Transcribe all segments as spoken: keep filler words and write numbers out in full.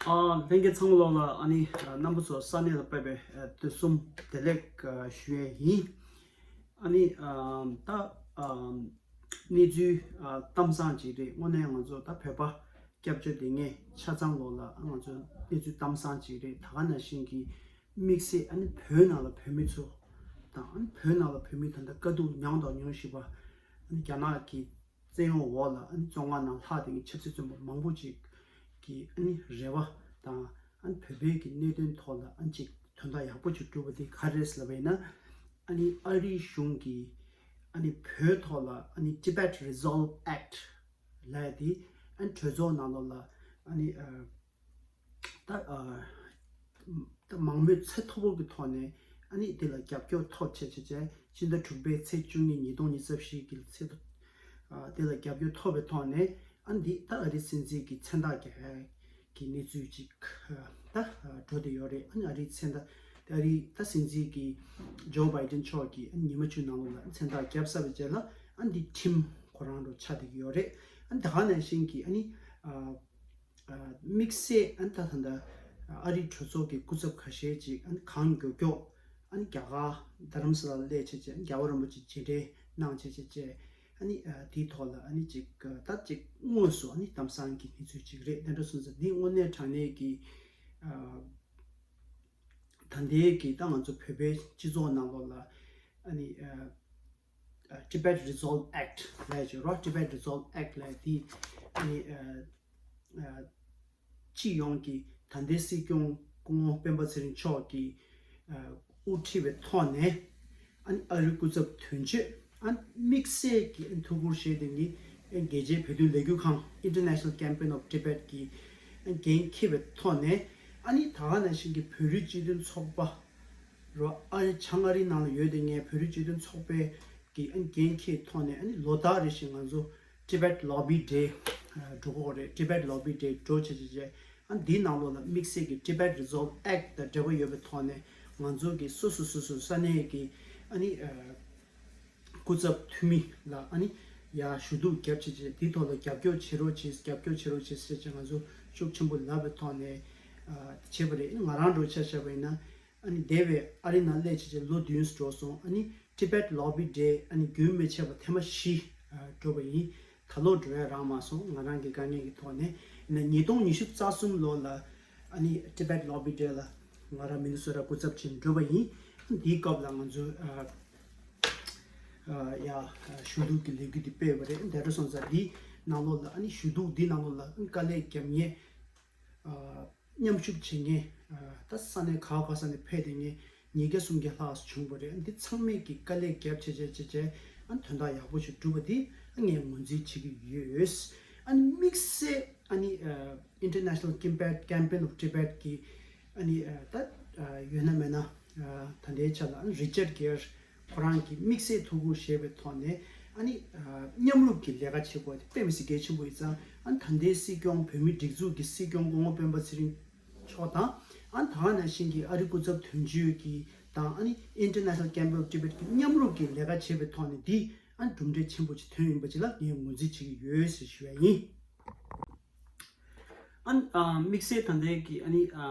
ཨ། ལྷན་རྒྱས་ཚང་མ་ལོག་ལ་ཨ་ནི་རྣམ་པ་ཚོ་ས་གནས་ལ་ཕེབས་པའི་དུས་གསུམ་བདེ་ལེགས་ཞུ་ཡས་ཡིན། ཨ་ནི་ད་གནས་ཚུལ་གཏམ་བཟང་ཅིག་རེད། དངོས་གནས་ང་ཚོ་ད་བོད་པ་སྐྱབས་བཅོལ་བསྡད་མཁན་ཆ་ཚང་ལོག་ལ་ང་ཚོ་གནས་ཚུལ་གཏམ་བཟང་ཅིག་རེད། ད་ག་ནང་བཞིན་གྱི་དམིགས་བསལ་ཨ་ནི་བོད་ནང་ལ་བོད་མི་ཚོ་དང་ཨ་ནི་བོད་ནང་ལ་བོད་མི་ད་ལྟ་དཀའ་སྡུག་མྱངས་དང་མྱོང་བཞིན་པ་ཨ་ནི་རྒྱ་ནག་གི་བཙན་གཡོག་འོག་ལ་ཨ་ནི་བཙོན་ཁང་ནང་ལྷག་བསྡད་མཁན་ཆབ་སྲིད་བཙོན་པ་མང་པོ་ཅིག་གི་ཨ་ནི་རེ་བ་དང་ཨ་ནི་བོད་པའི་གི་གནད་དོན་ཐོག་ལ་ཨ་ནི་ཅིག་དོན་དག་ཡག་པོ་ཅིག་བསྒྲུབས་པ་དེ་ག་རེ་རེད་ལབ་པ་ཡིན་ན། ཨ་ནི་ཨ་རིའི་གཞུང་གིས་ཨ་ནི་བོད་ཐོག་ལ་ཨ་ནི་Tibet Resolve Act ལབ་ཡ་དེ་ཨ་ནི་གྲོས་ཚོགས་ནང་ལོགས་ལ་ཨ་ནི་ཨ། ད་ཨ། ད་མང་མོས་ཚད་མཐོ་པོ་གི་ཐོག་ནས་ཨ་ནི་དེ་ལ་རྒྱབ་སྐྱོར་ཐོབ་བྱས་བྱས་བྱས་ཕྱི་ཟླ་དྲུག་པའི་ཚེས་བཅུ་གཉིས་ཉིས་སྟོང་ཉི་ཤུ་རྩ་བཞི་གི་ཚེས་ཨ། དེ་ལ་རྒྱབ་སྐྱོར་ཐོབ་པའི་ཐོག་ནས་ཨ་ནི་འདི་ད་ཨ་རིའི་སྲིད་འཛིན་གྱི་མཚན་རྟགས་རྒྱག་གི་གནས་ཚུལ་ཅིག་ཨ། ད་ཨ། འགྲོ་བསྡད་ཡོད་རེད། ཨ་ནི་ཨ་རིའི་མཚན་རྟགས་ཨ་རིའི་ད་སྲིད་འཛིན་གྱི་ཇོ་བྷའི་ཏན་མཆོག་གིས་ཨ་ནི་ཉི་མ་བཅུ་ནང་ལོགས་ལ་མཚན་རྟགས་བརྒྱབ་ཚར་བའི་རྗེས་ལ་ཨ་ནི་འདི་ཁྲིམས་ཁོ་རང་འདྲ་ཆགས་བསྡད་ཀྱི་ཡོད་རེད། ཨ་ནི་ད་ག་ནང་བཞིན་གྱི་ཨ་ནི་ཨ། དམིགས་བསལ་ཨ་ནི་ད་ད་ལྟ་ཨ་རིའི་གྲོས་ཚོགས་ཀྱི་སྐུ་ཚབ་ཁ་ཤས་ཅིག་ཨ་ནི་གང་མགྱོགས་མགྱོགས་ཨ་ནི་རྒྱ་གར་རྡ་རམ་ས་ལ་སླེབས་བྱས་བྱས་རྒྱལ་བ་རིན་པོ་ཆེ་མཇལ་འཕྲད་གནང་བྱས་བྱས་བྱས་ཨ་ནི་དེའི་ཐོག་ལ་ཨ་ནི་ཅིག་ད་ཅིག་དངོས་སུ་ཨ་ནི་གཏམ་བཟང་གི་གནས་ཚུལ་ཅིག་རེད། དེ་འདྲ་སོང་ཙང་འདི་དངོས་གནས་དྲང་གནས་ཀྱི་ད་ལྟའི་གི་ད་ང་ཚོ་བོད་པའི་སྤྱི་ཚོགས་ནང་ལོགས་ལ་ཨ་ནི། Tibet Resolve Act ལབ་ཀྱི་རོ། Tibet Resolve Act ལབ་དེ་ཨ་ནི་ཨ་ཨ་སྤྱི་ཡོངས་ཀྱི་ད་ལྟའི་སྲིད་སྐྱོང་སྐུ་ངོ་སྤེན་པ་ཚེ་རིང་མཆོག་གིས་ཨ་དབུ་ཁྲིད་པའི་ཐོག་ནས་ཨ་ནི་ཨ་རིའི་སྐུ་ཚབ་དོན་གཅོད་ཨ་དམིགས་བསལ་གྱི་ཐུགས་ཁུར་བཞེས་ཏེ་ནི་རྒྱལ་སྤྱིའི་བོད་དོན་ལས་འགུལ་ཁང་International Campaign of Tibet གི་འགན་འཁྱེར་བའི་ཐོག་ནས་ཨ་ནི་ད་ག་ནང་བཞིན་གྱི་བོད་རིགས་སྤྱི་མཐུན་ཚོགས་པ། རོ། ཨ་རི་བྱང་ཨ་རིའི་ནང་ལ་ཡོད་དེ་ངས་བོད་རིགས་སྤྱི་མཐུན་ཚོགས་པའི་གི་ཨ་ནི་འགན་འཁྱེར་ཐོག་ནས་ཨ་ནི་ལོ་ལྟར་རེ་བཞིན་ང་ཚོ་Tibet Lobby Day འགྲོ་གི་ཡོད་རེད། Tibet Lobby Day འགྲོ་བྱས་བྱས་བྱས་ཨ་ནི་འདིའི་ནང་ལོགས་ལ་དམིགས་བསལ་གྱི་Tibet Resolve Act དང་འབྲེལ་བ་ཡོད་པའི་ཐོག་ནས་ང་ཚོ་གི་སོ་སོ་སོ་སོ་ས་གནས་ཀྱི་ཨ་ནི་སྐུ་ཚབ་འཐུས་མི་ལ་ཨ་ནི་ཡ་ཞུ་གཏུག་རྒྱབ་བྱས་བྱས་འདིའི་ཐོག་ལ་རྒྱབ་སྐྱོར་བྱེད་རོགས་བྱེད། རྒྱབ་སྐྱོར་བྱེད་རོགས་བྱེད་ཟེར་བྱས་ང་ཚོ་ཤུགས་ཆེན་པོ་ལབ་པའི་ཐོག་ནས་བྱས་པ་རེད། ང་རང་འདྲ་ཆ་བཞག་པ་ཡིན་ན། ཨ་ནི་འདས་པའི་ཨ་རི་ནང་སླེབས་བྱས་བྱས་ལོ་བདུན་འགྲོ་སོང་། ཨ་ནི་Tibet Lobby Day ཨ་ནི་རྒྱུན་མི་ཆད་པ་ཐེངས་མ་བཞི་འགྲོ་བ་ཡིན། ད་ལོ་འགྲོ་ཡ་རག་མ་སོང་། ང་རང་གི་དཀའ་ངལ་གྱི་ཐོག་ནས། ཡིན་ན་ཉིས་སྟོང་ཉི་ཤུ་རྩ་གསུམ་ལོ་ལ་ཨ་ནི་Tibet Lobby Day ལ་ང་རང་མི་ནི་སོ་ཊ་སྐུ་ཚབ་བྱས་འགྲོ་བ་ཡིན། འདིའི་སྐབས་ལ་ང་ཚོས་ཨ་ཨ་ཡ་ཞུ་གཏུག་གི་ལས་འགུལ་འདི་སྤེལ་བ་རེད། དེ་འདྲ་སོང་ཙང་འདི་ནང་ལོགས་ལ་ཨ་ནི་ཞུ་གཏུག་འདི་ནང་ལོགས་ལ་ཨ་ནི་དཀའ་ལས་བརྒྱབ་མཁན་མཉམ་ཞུགས་བྱེད་མཁན་ད་ས་གནས་ག་བ་ག་ས་ནས་ཕེབས་བསྡད་མཁན་ཉིས་བརྒྱ་སུམ་བརྒྱ་ལྷག་བྱུང་བ་རེད། འདི་ཚང་མས་ཀྱི་དཀའ་ལས་བརྒྱབ་བྱས་བྱས་བྱས་བྱས་ཨ་དོན་དག་ཡག་པོ་ཞིག་བསྒྲུབས་པ་འདི་ཨ་ངས་ངོས་འཛིན་བྱེད་ཀྱི་ཡོད། ཨ་ནི་དམིགས་བསལ་ཨ་ནི་International Campaign of Tibet གི་ཨ་ནི་ད་ཡོད་ན་མེད་ན་ད་ལྟའི་ཆ་ལ་ཨ་ནི་Richard Gere ཁོ་རང་གིས་དམིགས་བསལ་ཐུགས་ཁུར་བཞེས་པའི་ཐོག་ནས་ཨ་ནི་མཉམ་རུབ་ཀྱི་ལས་ཀ་བྱེད་དགོས་དེ་དཔེ་མི་སྲིད་གལ་ཆེན་པོ་ཡིན་ཙང་། ཨ་ནི་ད་ལྟའི་སྲིད་སྐྱོང་བོད་མིའི་སྒྲིག་འཛུགས་ཀྱི་སྲིད་སྐྱོང་སྐུ་ངོ་སྤེན་པ་ཚེ་རིང་མཆོག་དང་། ཨ་ནི་ད་ག་ནང་བཞིན་གྱི་ཨ་རི་སྐུ་ཚབ་དོན་གཅོད་ཀྱི་དང་ཨ་ནི་International Campaign of Tibet གྱི་མཉམ་རུབ་ཀྱི་ལས་ཀ་བྱེད་པའི་ཐོག་ནས་འདི་ཨ་ནི་གྲུབ་འབྲས་ཆེན་པོ་ཅིག་ཐོན་ཡིན་པ་ཅིག་ལ་ངས་ངོས་འཛིན་བྱེད་ཀྱི་ཡོད་ཟེར་ཞུ་ཡ་ཡིན། ཨ་ནི་ཨ་དམིགས་བསལ་ད་ལྟའི་གི་ཨ་ནི་ཨ་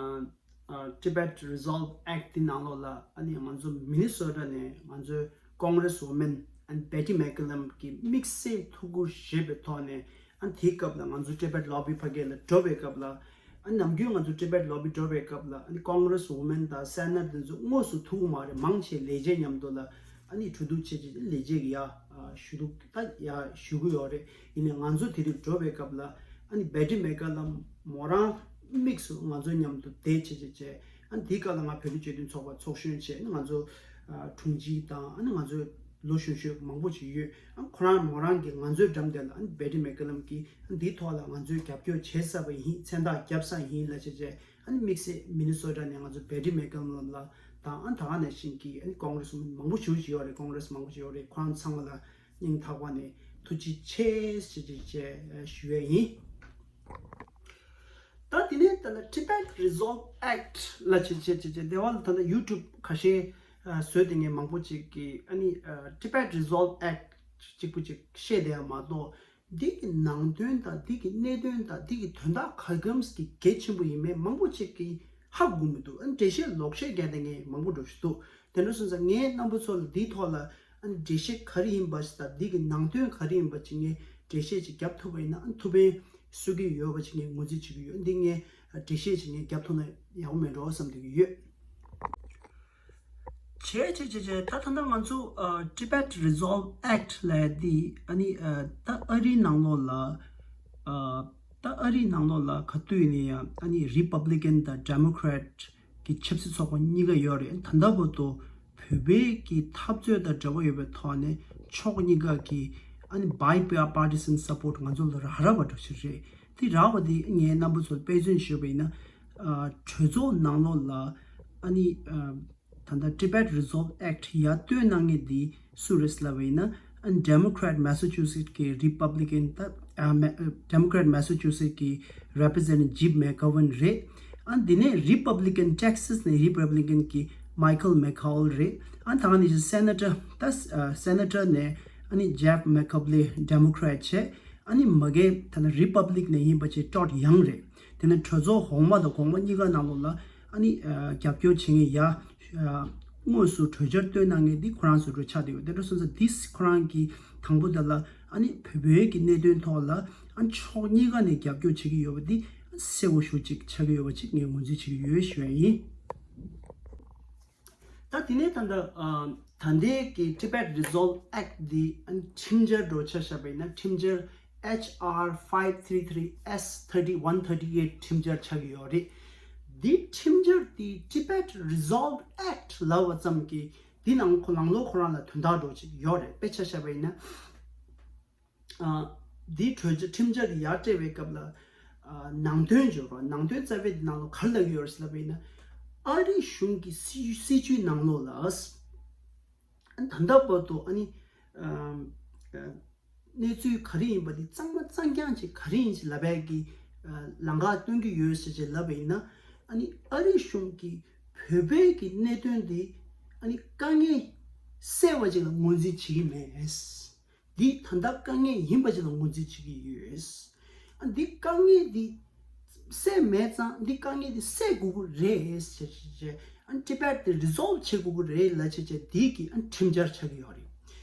ཨ་Tibet Resolve Act དེ་ནང་ལོགས་ལ་ཨ་ནི་ང་ཚོ་མི་ནི་སོ་ཊ་ནས་ང་ཚོའི་Congress Woman and Betty McCollum གིས་དམིགས་བསལ་ཐུགས་ཁུར་བཞེས་པའི་ཐོག་ནས་ཨ་ནི་དེའི་སྐབས་ལ་ང་ཚོ་Tibet Lobby ཕ་གི་ལ་འགྲོ་བའི་སྐབས་ལ་ཨ་ནམ་རྒྱུན་ང་ཚོ་Tibet Lobby འགྲོ་བའི་སྐབས་ལ་ཨ་ནི་Congress Woman དང་Senator དེ་ཚོ་དངོས་སུ་ཐུག་གི་མ་རེད། མང་ཆེ་ལས་བྱེད་མཉམ་དུ་ལ་ཨ་ནི་གྲོས་བསྡུར་བྱེད་ཆེད་ལས་བྱེད་ཀྱི་ཡ་ཞུ་གཏུག་ད་ཡ་ཞུ་གི་ཡོད་རེད། ཡིན་ནའི་ང་ཚོ་དེ་དུས་འགྲོ་བའི་སྐབས་ལ་ཨ་ནི་Betty McCollum མོ་རང་དམིགས་སུ་ང་ཚོ་མཉམ་དུ་བསྡད་བྱས་བྱས་བྱས། ཨ་ནི་དེའི་སྐབས་ལ་ང་བོད་རིགས་སྤྱི་མཐུན་ཚོགས་པ་ཚོགས་གཞོན་བྱས། ཨ་ནི་ང་ཚོ་ཨ་དྲུང་ཆེ་དང་ཨ་ནི་ང་ཚོ་ལོ་གཞོན་གཞོན་མང་པོ་ཞིག་ཡོད། ཨ་ཁོ་རང་མོ་རང་གིས་ང་ཚོའི་འགྲམ་དེ་ལ་ཨ་ནི་Betty McCollum གིས་ཨ་ནི་འདིའི་ཐོག་ལ་ང་ཚོས་རྒྱབ་སྐྱོར་བྱེད་ཚར་བ་ཡིན། མཚན་རྟགས་བརྒྱབ་ཚར་ཡིན་ལབ་བྱས་བྱས། ཨ་ནི་དམིགས་བསལ་མི་ནི་སོ་ཊ་ནས་ང་ཚོ་Betty McCollum ལ་དང་ཨ་ནི་ད་ག་ནང་བཞིན་གྱི་ཨ་ནི་Congress མང་པོ་ཞེ་པོ་ཅིག་ཡོད་རེད། Congress མང་པོ་ཞིག་ཡོད་རེད། ཁོ་རང་ཚང་མ་ལ་སྙིང་ཐག་པ་ནས་ཐུགས་རྗེ་ཆེ་ཞེས་ཞེས་ཞུ་ཡས་ཡིན། ད་དེ་ནས་ད་ལྟ་Tibet Resolve Act ལ་བྱས་བྱས་བྱས་བྱས་དེ་བ་ལ་ད་ལྟ་YouTube ཁ་ཤས་བཟོས་ཏེ་ངས་མང་པོ་ཅིག་གིས་ཨ་ནི་Tibet Resolve Act གཅིག་པུ་ཅིག་བཤད་བསྡད་ཡ་མ་གཏོགས། འདི་གི་ནང་དོན་དང་འདི་གི་གནད་དོན་དང་འདི་གི་དོན་དག་ག་གམ་གི་གལ་ཆེན་པོ་ཡིན་མེད་མང་པོ་ཅིག་གིས་ཧ་གོ་མི་འདུག་ཨ་འགྲེལ་བཤད་ལོག་བཤད་རྒྱག་མཁན་མང་པོ་འགྲོ་བཞིན་འདུག་དེ་འདྲ་སོང་ཙང་ངས་རྣམ་པ་ཚོ་ལ་འདིའི་ཐོག་ལ་ཨ་འགྲེལ་བཤད་ག་རེ་ཡིན་པ་ཞིག་དང་འདི་གི་ནང་དོན་ག་རེ་ཡིན་པ་ཅིག་ངས་འགྲེལ་བཤད་ཅིག་རྒྱབ་ཐུབ་པ་ཡིན་ན་ཨ་ཐུགས་ཕན་གསོས་ཀྱི་ཡོད་པ་ཅིག་ངས་ངོས་འཛིན་བྱེད་ཀྱི་ཡོད། འདི་ངས་འགྲེལ་བཤད་ཅིག་ངས་རྒྱབ་ཐུབ་ན་ཡག་པོ་མེད་འགྲོ་བསམ་བསྡད་ཀྱི་ཡོད། བྱས་བྱས་བྱས་བྱས་ད་ད་ལྟ་ང་ཚོ་ཨ་Tibet Resolve Act ལབ་ཡ་འདི་ཨ་ནི་ཨ་ད་ཨ་རིའི་ནང་ལོགས་ལ་ཨ་ད་ཨ་རིའི་ནང་ལོགས་ལ་ག་དུས་ནས་ཡང་ཨ་ནི་Republican དང་Democrat གི་ཆབ་སྲིད་ཚོགས་པ་གཉིས་ཀ་ཡོད་རེད། ད་ལྟ་བར་དུ་བོད་པའི་གི་འཐབ་རྩོད་དང་འབྲེལ་བ་ཡོད་པའི་ཐོག་ནས་ཕྱོགས་གཉིས་ཀ་གི་ཨ་ནི་bipartisan support ང་ཚོ་ལ་རག་རག་པ་འདྲ་ཞིག་རེད། དེ་རག་པ་དེ་ངས་རྣམ་པ་ཚོར་དཔེ་མཚོན་ཞུས་པ་ཡིན་ན་ཨ་གྲོས་ཚོགས་ནང་ལོགས་ལ་ཨ་ནི་ཨ་ད་ལྟ་Tibet Resolve Act ཡར་བཏོན་གནང་མཁན་འདི་སུ་རེད་ལབ་པ་ཡིན་ན་ཨ་Democrat Massachusetts གི་Republican ད་ཨ་མེ་Democrat Massachusetts གི་Representative Jim McGovern རེད། ཨ་འདི་ནས་Republican Texas ནས་Republican གི་Michael McCaul རེད། ཨ་ད་ནི་Senator ད་ཨ་Senator ནས་ཨ་ནི་Jeff McCobley Democrat བྱས། ཨ་ནི་མ་གི་ད་ནི་Republic ནས་ཡིན་པ་ཅིག་Todd Young རེད། དེ་ནས་གྲོས་ཚོགས་འོག་མ་དང་གོང་མ་གཉིས་ཀ་ནང་ལོགས་ལ་ཨ་ནི་ཨ་རྒྱབ་སྐྱོར་བྱེད་མཁན་ཡ་ཨ་དངོས་སུ་གྲོས་འཆར་བཏོན་གནང་མཁན་འདི་ཁོ་རང་ཚོ་འགྲོ་ཆགས་བསྡད་ཡོད། དེ་འདྲ་སོང་ཙང་འདི་ཁོ་རང་གིས་དང་པོ་དེ་ལ་ཨ་ནི་བོད་པའི་གི་གནད་དོན་ཐོག་ལ་ཨ་ཕྱོགས་གཉིས་ཀ་ནས་རྒྱབ་སྐྱོར་བྱེད་ཀྱི་ཡོད་པ་འདི་གསལ་པོ་ཞེ་པོ་ཅིག་ཆགས་ཀྱི་ཡོད་པ་ཅིག་ངས་ངོས་འཛིན་བྱེད་ཀྱི་ཡོད་ཞུ་ཡ་ཡིན། ད་དེ་ནས་ད་ལྟ་ཨ་ད་ལྟའི་གི་Tibet Resolve Act འདི་ཨ་ཁྲིམས་འཆར་འགྲོ་ཆ་བཞག་པ་ཡིན་ན་ཁྲིམས་འཆར་H R five three three S thirty one thirty eight ཁྲིམས་འཆར་ཆགས་ཀྱི་ཡོད་རེད། འདི་ཁྲིམས་འཆར་འདི་Tibet Resolve Act ལབ་པ་ཙམ་གྱིས་འདི་ནང་ཁོ་ནང་ལོགས་ཁོ་རང་ལ་དོན་དག་འགྲོ་ཆེ་ཡོད་རེད། དཔེ་ཆ་བཞག་པ་ཡིན་ན། ཨ་འདི་གྲོས་ཆོད་ཁྲིམས་འཆར་འདི་ཡར་སྤྲད་པའི་སྐབས་ལ་ཨ་ནང་དོན་བརྗོད་རོགས། ནང་དོན་རྩ་བའི་འདི་ནང་ལོགས་ག་རེ་ལབ་ཀྱི་ཡོད་རེད་ཟེར་ལབ་པ་ཡིན་ན། ཨ་རི་གཞུང་གི་སྲིད་སྲིད་བྱུས་ནང་ལོགས་ལ་ཨ་ད་ལྟ་བར་དུ་ཨ་ནི་ཨ་ཨ་གནས་ཚུལ་ག་རེ་ཡིན་པ་འདི་གཙང་མ་གཙང་རྐྱང་ཅིག་ག་རེ་ཡིན་ཅིག་ལབ་པའི་གི་ཨ་ལམ་ཁ་སྟོན་གྱི་ཡོད་ཟེར་ཅིག་ལབ་པ་ཡིན་ན། ཨ་ནི་ཨ་རི་གཞུང་གིས་བོད་པའི་གི་གནད་དོན་འདི་ཨ་ནི་དཀའ་ངལ་སེལ་བ་ཅིག་ལ་ངོས་འཛིན་བྱེད་ཀྱི་མེད། འདི་ད་ལྟ་དཀའ་ངལ་ཡིན་པ་ཅིག་ལ་ངོས་འཛིན་བྱེད་ཀྱི་ཡོད། ཨ་འདི་དཀའ་ངལ་འདི་སེལ་མེད་ཙང་འདི་དཀའ་ངལ་འདི་སེལ་དགོས་ཀྱི་རེད་ཟེར་བྱས་བྱས། ཨ་Tibet དེ་Resolve བྱེད་དགོས་ཀྱི་རེད་ལབ་བྱས་བྱས་འདི་གི་ཨ་ཁྲིམས་འཆར་ཆགས་ཀྱི་ཡོད་རེད།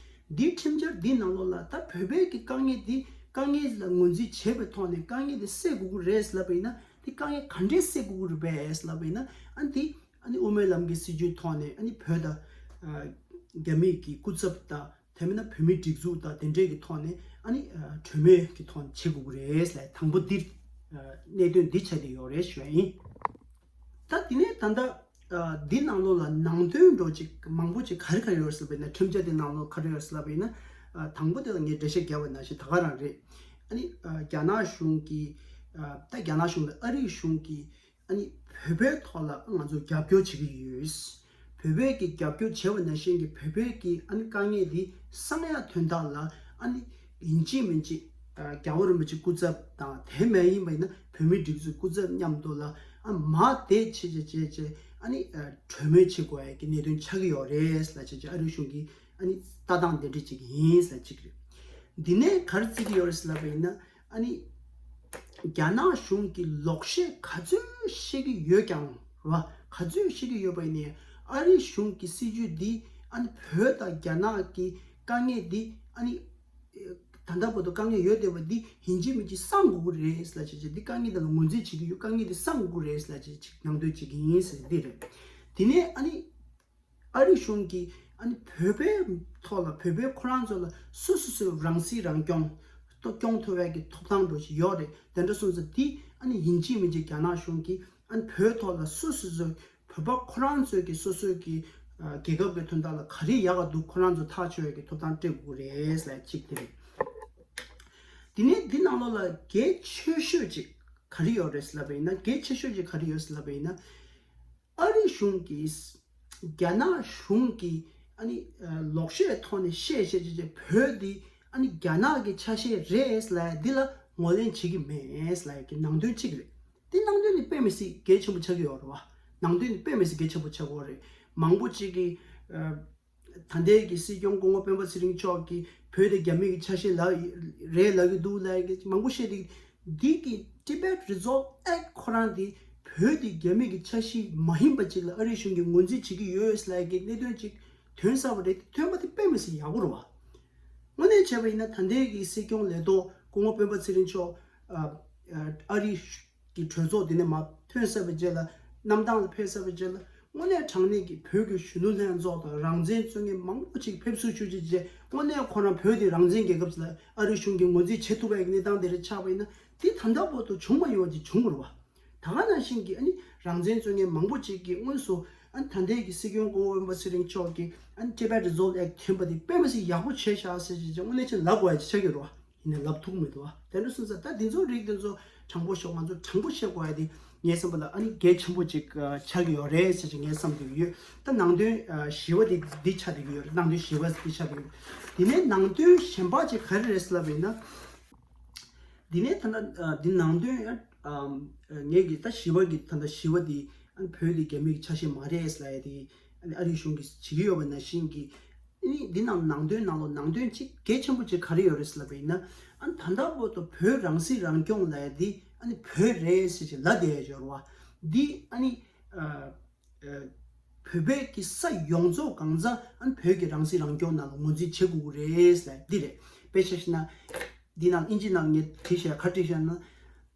འདི་ཁྲིམས་འཆར་འདི་ནང་ལོགས་ལ་ད་བོད་པའི་གི་དཀའ་ངལ་འདི་དཀའ་ངལ་ལ་ངོས་འཛིན་བྱས་པའི་ཐོག་ནས་དཀའ་ངལ་འདི་སེལ་དགོས་ཀྱི་རེད་ལབ་པ་ཡིན་ན་འདི་དཀའ་ངལ་ག་འདྲས་སེལ་དགོས་ཀྱི་རེད་པས་ལབ་པ་ཡིན་ན། ཨ་འདི་ཨ་ནི་དབུ་མའི་ལམ་གྱི་སྲིད་བྱུས་ཐོག་ནས་ཨ་ནི་བོད་དང་ཨ་རྒྱ་མི་གི་སྐུ་ཚབ་དང་། དེ་མིན་ན་བོད་མིའི་སྒྲིག་འཛུགས་དང་དེ་འདྲས་ཀྱི་ཐོག་ནས་ཨ་ནི་གྲོས་མོལ་གྱི་ཐོག་ནས་བྱེད་དགོས་ཀྱི་རེད་ལབ། དང་པོ་འདིར་གནད་དོན་འདི་ཆགས་བསྡད་ཡོད་རེད་ཞུ་ཡ་ཡིན། ད་དེ་ནས་ད་ལྟ་འདི་ནང་ལོགས་ལ་ནང་དོན་འགྲོ་ཅིག་མང་པོ་ཅིག་ག་རེ་ག་རེ་ཡོད་ཟེར་བ་ཡིན་ན། ཁྲིམས་འཆར་འདི་ནང་ལོགས་ག་རེ་ཡོད་ཟེར་བ་ཡིན་ན། དང་པོ་དེ་ལ་ངས་འགྲེལ་བཤད་བརྒྱབ་པ་ནང་བཞིན་ད་ག་རང་རེད། ཨ་ནི་རྒྱ་ནག་གཞུང་གིས་ད་རྒྱ་ནག་གཞུང་ལ་ཨ་རིའི་གཞུང་གིས་ཨ་ནི་བོད་པའི་ཐོག་ལ་ང་ཚོ་རྒྱབ་སྐྱོར་བྱེད་ཀྱི་ཡོད། བོད་པའི་གི་རྒྱབ་སྐྱོར་བྱས་པ་ནང་བཞིན་གྱི་བོད་པའི་གི་ཨ་ནི་དཀའ་ངལ་འདི་སངས་ཡག་དོན་དག་ལ་ཨ་ནི་ཡིན་གཅིག་མིན་གཅིག་རྒྱལ་བ་རིན་པོ་ཆེ་སྐུ་ཚབ་དང་དེ་མ་ཡིན་པ་ཡིན་ན་བོད་མིའི་སྒྲིག་འཛུགས་སྐུ་ཚབ་མཉམ་དུ་ལ་ཨ་མ་དེ་བྱེད་བྱེད་བྱེད་བྱེད་ཨ་ནི་གྲོས་མོལ་བྱེད་དགོས་ཡ་གི་གནད་དོན་ཆགས་ཀྱི་ཡོད་རེད་ལབ་བྱེད་བྱེད། ཨ་རིའི་གཞུང་གི་ཨ་ནི་ལྟ་སྟངས་དེ་འདྲ་ཅིག་ཡིན་ཟེར་གཅིག་རེད། འདི་ནས་ག་རེ་བརྩི་གི་ཡོད་རེད་ཟེར་ལབ་པ་ཡིན་ན། ཨ་ནི་རྒྱ་ནག་གཞུང་གིས་ལོག་བཤད་ག་ཚོད་བཤད་ཀྱི་ཡོད་ཀྱང་རེད་བ། ག་ཚོད་བཤད་ཀྱི་ཡོད་པ་ཡིན་ནའི་ཨ་རིའི་གཞུང་གི་སྲིད་བྱུས་འདི་ཨ་ནི་བོད་དང་རྒྱ་ནག་གི་དཀའ་ངལ་འདི་ཨ་ནི་ད་ལྟ་བར་དུ་དཀའ་ངལ་ཡོད་བསྡད་པ་འདི་ཡིན་གཅིག་མིན་གཅིག་སངས་དགོས་ཀྱི་རེད་ལབ་བྱས་བྱས། འདི་དཀའ་ངལ་འདི་ལ་ངོས་འཛིན་བྱེད་ཀྱི་ཡོད། དཀའ་ངལ་འདི་སངས་དགོས་ཀྱི་རེད་ལབ་བྱས་བྱས་ནང་དོན་བྱེད་ཀྱི་ཡིན་ཟེར་འདི་རེད། དེ་ནས་ཨ་ནི། ཨ་རི་གཞུང་གིས་ཨ་ནི་བོད་པའི་ཐོག་ལ་བོད་པའི་ཁོ་རང་ཚོ་ལ་སོ་སོ་སོའི་རང་སྲིད་རང་སྐྱོང་ཐོག་སྐྱོང་ཐུབ་པའི་གི་ཐོབ་ཐང་འདྲ་ཞིག་ཡོད་རེད། དེ་འདྲ་སོང་ཙང་འདི་ཨ་ནི་ཡིན་གཅིག་མིན་གཅིག་རྒྱ་ནག་གཞུང་གིས་ཨ་ནི་བོད་ཐོག་ལ་སོ་སོ་སོའི་བོད་པ་ཁོ་རང་ཚོའི་གི་སོ་སོའི་གི་ཨ་རྒྱལ་ཁབ་ཀྱི་དོན་དག་ལ་ག་རེ་ཡག་ག་འདུག་ཁོ་རང་ཚོ་ཐག་གཅོད་ཡས་གི་ཐོབ་ཐང་སྤྲད་དགོས་རེད་ཟེར་གཅིག་དེ་རེད། དེ་ནས་འདི་ནང་ལོགས་ལ་གལ་ཆེ་ཤོས་ཅིག་ག་རེ་ཡོད་རེད་ཟེར་ལབ་པ་ཡིན་ན། གལ་ཆེ་ཤོས་ཅིག་ག་རེ་ཡོད་ཟེར་ལབ་པ་ཡིན་ན། ཨ་རི་གཞུང་གིས་རྒྱ་ནག་གཞུང་གིས་ཨ་ནི་ལོག་བཤད་ཐོག་ནས་བཤད་བཤད་བྱས་བྱས་བོད་འདི་ཨ་ནི་རྒྱ་ནག་གི་ཆ་ཤས་རེད་ལབ་ཡ་འདི་ལ་ངོས་ལེན་བྱེད་ཀྱི་མེད་ལབ་ཡ་གི་ནང་དོན་གཅིག་རེད། འདི་ནང་དོན་འདི་དཔེ་མི་སྲིད་གལ་ཆེན་པོ་ཆགས་ཀྱི་ཡོད་རེད་བ། ནང་དོན་འདི་དཔེ་མི་སྲིད་གལ་ཆེན་པོ་ཆགས་ཀྱི་ཡོད་རེད། མང་པོ་ཅིག་གིས་ཨ་ ད་ལྟའི་གི་སྲིད་སྐྱོང་སྐུ་ངོ་སྤེན་པ་ཚེ་རིང་མཆོག་གིས་བོད་དེ་རྒྱ་མི་གི་ཆ་ཤས་ལ་རེད་ལབ་ཀྱི་འདུག་ལབ་ཀྱི་མང་པོ་བཤད་དེ། འདི་གི་Tibet Resolve Act ཁོ་རང་དེ་བོད་དེ་རྒྱ་མི་གི་ཆ་ཤས་མ་ཡིན་པ་ཅིག་ལ་ཨ་རིའི་གཞུང་གིས་ངོས་འཛིན་བྱེད་ཀྱི་ཡོད་ལབ་ཀྱི་གནད་དོན་ཅིག་ཐོན་ཚར་བ་རེད། ཐོན་པ་དེ་དཔེ་མི་སྲིད་ཡག་པོ་རེད་བ། དངོས་གནས་བྱས་པ་ཡིན་ན་ད་ལྟའི་གི་སྲིད་སྐྱོང་ལས་ཐོག་སྐུ་ངོ་སྤེན་པ་ཚེ་རིང་མཆོག་ཨ་ཨ་ཨ་རིའི་གི་གྲོས་ཚོགས་འདི་ནས་མར་ཐོན་ཚར་བའི་རྗེས་ལ། གནམ་ཐང་ལ་ཕེབས་ཚར་བའི་རྗེས་ལ། དངོས་གནས་དྲང་གནས་ཀྱི་བོད་ཀྱི་གཞོན་ནུ་ལྷན་ཚོགས་དང་རང་བཙན་བཙུན་མཁན་མང་པོ་ཅིག་ཕེབས་བསུ་ཞུ་རྒྱུ་བྱས། དངོས་གནས་ཁོ་རང་བོད་དེ་རང་བཙན་རྒྱལ་ཁབ་ཅིག་ལ་ཨ་རིའི་གཞུང་གིས་ངོས་འཛིན་བྱེད་ཐུབ་པའི་གནས་སྟངས་དེ་རེད་ཆགས་པ་ཡིན་ན། དེ་ད་ལྟ་བར་དུ་བྱུང་མ་ཡོང་བ་ཅིག་བྱུང་བ་རེད་བ། ད་ག་ནང་བཞིན་གྱི་ཨ་ནི་རང་བཙན་རྩོད་མཁན་མང་པོ་ཅིག་གིས་དངོས་སུ་ཨ་ནི་ད་ལྟའི་གི་སྲིད་སྐྱོང་སྐུ་ངོ་སྤེན་པ་ཚེ་རིང་མཆོག་གིས་ཨ་ནི་Tibet Resolve Act ཐོན་པ་དེ་དཔེ་མི་སྲིད་ཡག་པོ་བྱས་ཤག་ཟེར་བྱས་ཀྱང་དངོས་གནས་ཅིག་ལབ་དགོས་ཡ་ཅིག་ཆགས་ཀྱི་རེད་བ། ཡིན་ནའི་ལབ་ཐུབ་མི་འདུག་བ། དེ་འདྲ་སོང་ཙང་ད་འདི་ཚོ་རིགས་དེ་ཚོ་དྲང་པོ་ཤོད། ང་ཚོ་དྲང་པོ་བཤད་དགོས་ཡ་དེ་ངའི་བསམ་པ་ལ་ཨ་ནི་གལ་ཆེན་པོ་ཅིག་ཆགས་ཀྱི་ཡོད་རེད་ཟེར་ཅིག་ངའི་བསམ་གྱི་ཡོད། ད་ནང་དོན་ཨ་བཞི་པ་དེ་འདི་ཆགས་བསྡད་ཀྱི་ཡོད་རེད། ནང་དོན་བཞི་པ་འདི་ཆགས་བསྡད་ཀྱི་ཡོད། དེ་ནས་ནང་དོན་གཞན་པ་ཅིག་ག་རེ་རེད་ཟེར་ལབ་པ་ཡིན་ན། འདི་ནས་ད་ལྟ་ཨ་འདི་ནང་དོན་ཡང་ཨམ་ངས་ཀྱི་ད་བཞི་པ་གི་ད་ལྟ་བཞི་པ་འདི་ཨ་བོད་འདི་རྒྱ་མི་གི་ཆ་ཤས་མ་རེད་ཟེར་ལབ་ཡ་དེ་ཨ་ནི་ཨ་རིའི་གཞུང་གིས་བྱེད་ཀྱི་ཡོད་པ་ནང་བཞིན་གྱི། ཨ་ནི་འདི་ནང་ནང་དོན་ནང་ལོགས་ནང་དོན་གཅིག་གལ་ཆེན་པོ་གཅིག་ག་རེ་ཡོད་རེད་ཟེར་ལབ་པ་ཡིན་ན། ཨ་ནི་ད་ལྟ་བར་དུ་བོད་རང་སྲིད་རང་སྐྱོང་ལབ་ཡ་འདི་ཨ་ནི་བོད་རེད་ཟེར་ཅིག་ལབ་བསྡད་ཡ་ཅིག་ཡོད་རེད་བ། འདི་ཨ་ནི་ཨ་ཨ་བོད་པའི་གི་ས་ཡོངས་རྫོགས་གང་ཚང་ཨ་ནི་བོད་ཀྱི་རང་སྲིད་རང་སྐྱོང་ནང་ལ་ངོས་འཛིན་བྱེད་དགོས་ཀྱི་རེད་ཟེར་འདི་རེད། དཔེ་ཆ་བཞག་ན། འདི་ནང་དབྱིན་ཇི་ནང་ངས་བྲིས་བཞག་ག་བྲིས་བཞག་ན།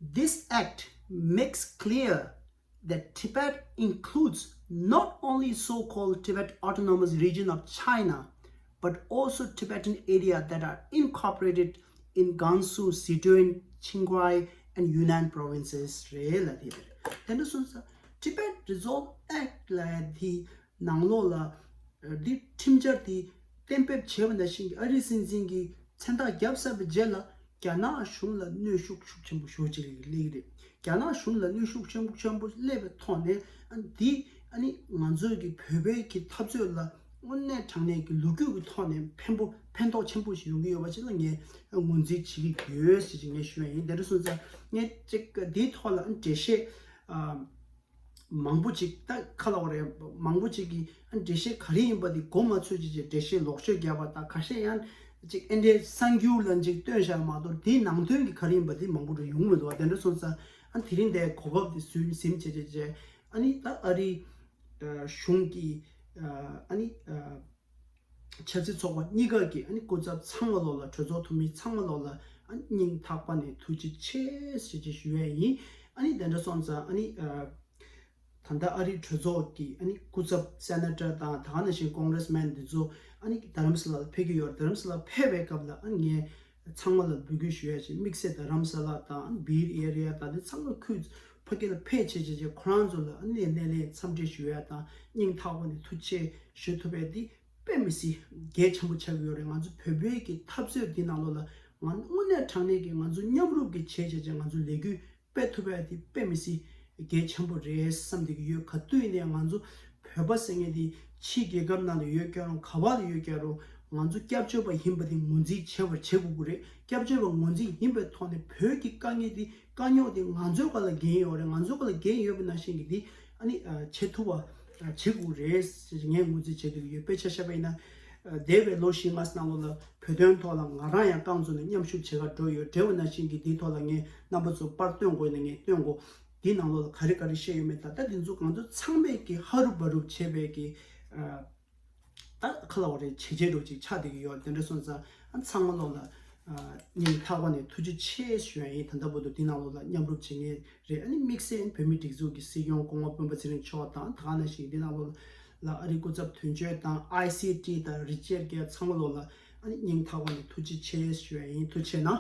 This act makes clear that Tibet includes not only so-called Tibet Autonomous Region of China, but also Tibetan area that are incorporated in Gansu, Sichuan, Qinghai, and Yunnan provinces རེད་ལབ་དེ་རེད། དེ་འདྲ་སོང་ཙང་Tibet Resolve Act ལབ་ཡ་དེ་ནང་ལོགས་ལ་འདི་ཁྲིམས་འཆར་དེ་གཏན་འབེབས་བྱས་པ་ནང་བཞིན་གྱི་ཨ་རིའི་སྲིད་འཛིན་གྱིས་མཚན་རྟགས་བརྒྱབ་ཚར་བའི་རྗེས་ལ་རྒྱ་ནག་གཞུང་ལ་གནོན་ཤུགས་ཤུགས་ཆེན་པོ་ཞེ་པོ་ཅིག་སླེབས་ཀྱི་རེད། རྒྱ་ནག་གཞུང་ལ་གནོན་ཤུགས་ཆེན་པོ་ཆེན་པོ་སླེབས་པའི་ཐོག་ནས་ཨ་འདི་ཨ་ནི་ང་ཚོའི་གི་བོད་པའི་གི་འཐབ་རྩོད་ལ་དངོས་གནས་དྲང་གནས་ཀྱི་ལོ་རྒྱུས་ཀྱི་ཐོག་ནས་ཕན་པོ་ཕན་ཐོགས་ཆེན་པོ་ཞིག་ཡོང་གི་ཡོད་པ་ཅིག་ལ་ངས་ངོས་འཛིན་བྱེད་ཀྱི་ཡོད་ཟེར་ཅིག་ངས་ཞུ་ཡ་ཡིན། དེ་འདྲ་སོང་ཙང་ངས་ཅིག་འདིའི་ཐོག་ལ་ཨ་འགྲེལ་བཤད་ཨ། མང་པོ་ཅིག་ད་ཁ་ལ་བ་རེད། མང་པོ་ཅིག་གིས་ཨ་འགྲེལ་བཤད་ག་རེ་ཡིན་པ་དེ་མགོ་མ་ཚོས་ཅིག་ཅིག་འགྲེལ་བཤད་ལོག་ཤོས་བརྒྱབ་པ་དང་ཁ་ཤས་ཡང་ཅིག་ཨེ་འདྲའི་གསར་འགྱུར་ལ་ཅིག་སྟོན་བཞག་མ་གཏོགས་དེའི་ནང་དོན་གྱི་ག་རེ་ཡིན་པ་དེ་མང་པོ་རུ་ཡོང་མི་འདུག་བ། དེ་འདྲ་སོང་ཙང་ཨ་དེ་རིང་འདའི་གོ་སྐབས་དེ་ཟུན་ཟིན་བྱས་བྱས་བྱས་ཨ་ནི་ད་ཨ་རིའི་གཞུང་གི་ཨ་ནི། ཆབ་སྲིད་ཚོགས་པ་གཉིས་ཀ་གི་ཨ་ནི་སྐུ་ཚབ་ཚང་མ་ལོག་ལ་གྲོས་ཚོགས་འཐུས་མི་ཚང་མ་ལོག་ལ་ཨ་ནི་སྙིང་ཐག་པ་ནས་ཐུགས་རྗེ་ཆེ་ཞེས་ཅིག་ཞུ་ཡས་ཡིན། ཨ་ནི་དེ་འདྲ་སོང་ཙང་ཨ་ནི་ཨ་ད་ལྟ་ཨ་རིའི་གྲོས་ཚོགས་ཀྱི་ཨ་ནི་སྐུ་ཚབ་སེ་ནེ་ཊར་དང་ད་ག་ནང་བཞིན་ཀོང་གྷི་རེ་སི་མེན་འདི་ཚོ་ཨ་ནི་རྡ་རམ་ས་ལ་ལ་ཕེབས་ཀྱི་ཡོད། རྡ་རམ་ས་ལ་ཕེབས་པའི་སྐབས་ལ་ཨ་ནི་ངས་ཚང་མ་ལ་འབོད་སྐུལ་ཞུ་ཡས་ཅིག་དམིགས་བསལ་རྡ་རམ་ས་ལ་དང་ཨ་ནི་བེ་ཨེ་རི་ཡ་དང་དེ་ཚང་མ་ཁུལ་ཕ་གི་ལ་ཕེབས་བྱས་བྱས་བྱས་ཁོ་རང་ཚོ་ལ་ཨ་ནི་སྣེ་ལེན་འཚམས་འདྲི་ཞུ་ཡས་དང་སྙིང་ཐག་པ་ནས་ཐུགས་རྗེ་ཆེ་ཞུ་ཐུབ་པ་དེ་དཔེ་མི་སྲིད་གལ་ཆེན་པོ་ཆགས་ཀྱི་ཡོད་རེད། ང་ཚོ་བོད་པའི་གི་འཐབ་རྩོད་འདི་ནང་ལོགས་ལ་ང་དངོས་གནས་དྲང་གནས་ཀྱི་ང་ཚོ་མཉམ་རུབ་ཀྱི་བྱས་བྱས་བྱས་ང་ཚོ་ལས་འགུལ་སྤེལ་ཐུབ་པ་དེ་དཔེ་མི་སྲིད་གལ་ཆེན་པོ་རེད་བསམ་བསྡད་ཀྱི་ཡོད། ག་དུས་ཡིན་ནའི་ང་ཚོ་བོད་པ་ཟེར་མཁན་དེ་ཕྱིའི་རྒྱལ་ཁབ་ནང་ལ་ཡོད་ཀྱང་རུང་ག་བ་ལ་ཡོད་ཀྱང་རུང་ང་ཚོ་སྐྱབས་བཅོལ་བ་ཡིན་པ་དེ་ངོས་འཛིན་བྱེད་པར་བྱེད་དགོས་ཀྱི་རེད། སྐྱབས་བཅོལ་བ་ངོས་འཛིན་ཡིན་པའི་ཐོག་ནས་བོད་ཀྱི་དཀའ་ངལ་དེ་དཀའ་རྙོག་དེ་ང་ཚོའི་སྒང་ལ་འགན་ཡོད་རེད། ང་ཚོའི་སྒང་ལ་འགན་ཡོད་པ་ནང་བཞིན་གྱི་དེ་ཨ་ནི་བྱེད་ཐུབ་པ་བྱེད་དགོས་རེད་ཟེར་ངས་ངོས་འཛིན་བྱེད་ཀྱི་ཡོད། དཔེ་ཆ་བཞག་པ་ཡིན་ན་འདས་པའི་ལོ་བཞི་ལྔ་ནང་ལོགས་ལ་བོད་དོན་ཐོག་ལ་ང་རང་ཡང་རྐང་བཙུགས་ནས་མཉམ་ཞུགས་བྱེད་གར་འགྲོ་ཡོད། འབྲེལ་བ་ནང་བཞིན་གྱི་འདིའི་ཐོག་ལ་ངས་རྣམ་པ་ཚོ་པར་སྟོན་དགོས་ན་ངས་སྟོན་དགོས། འདིའི་ནང་ལོགས་ལ་ག་རེ་ག་རེ་བཤད་ཡོད་མེད་ད་ལྟ་འདི་ཚོ་ང་ཚོ་ཚང་མས་ཀྱི་ཧ་རུབ་བ་རུབ་བྱས་པའི་གི་ད་ཁ་ལ་བ་རེ་བྱས་རྗེས་འགྲོ་ཅིག་ཆགས་བསྡད་ཀྱི་ཡོད། དེ་འདྲ་སོང་ཙང་ཨ་ཚང་མ་ལོག་ལ་སྙིང་ཐག་པ་ནས་ཐུགས་རྗེ་ཆེ་ཞུ་ཡ་ཡིན། ད་ལྟ་བར་དུ་འདི་ནང་ལོགས་ལ་མཉམ་རུབ་བྱེད་མཁན་རེད། ཨ་ནི་དམིགས་བསལ་བོད་མིའི་སྒྲིག་འཛུགས་ཀྱི་སྲིད་སྐྱོང་སྐུ་ངོ་སྤེན་པ་ཚེ་རིང་མཆོག་དང་ད་ག་ནང་བཞིན་འདི་ནང་ལོགས་ལ་ཨ་རིའི་སྐུ་ཚབ་དོན་གཅོད་དང་ཨའི་སི་ཊི་དང་རི་ཅར་གྱི་ཚང་མ་ལོག་ལ་ཨ་ནི་སྙིང་ཐག་པ་ནས་ཐུགས་རྗེ་ཆེ་ཞུ་ཡ་ཡིན། ཐུགས་རྗེ་གནང་།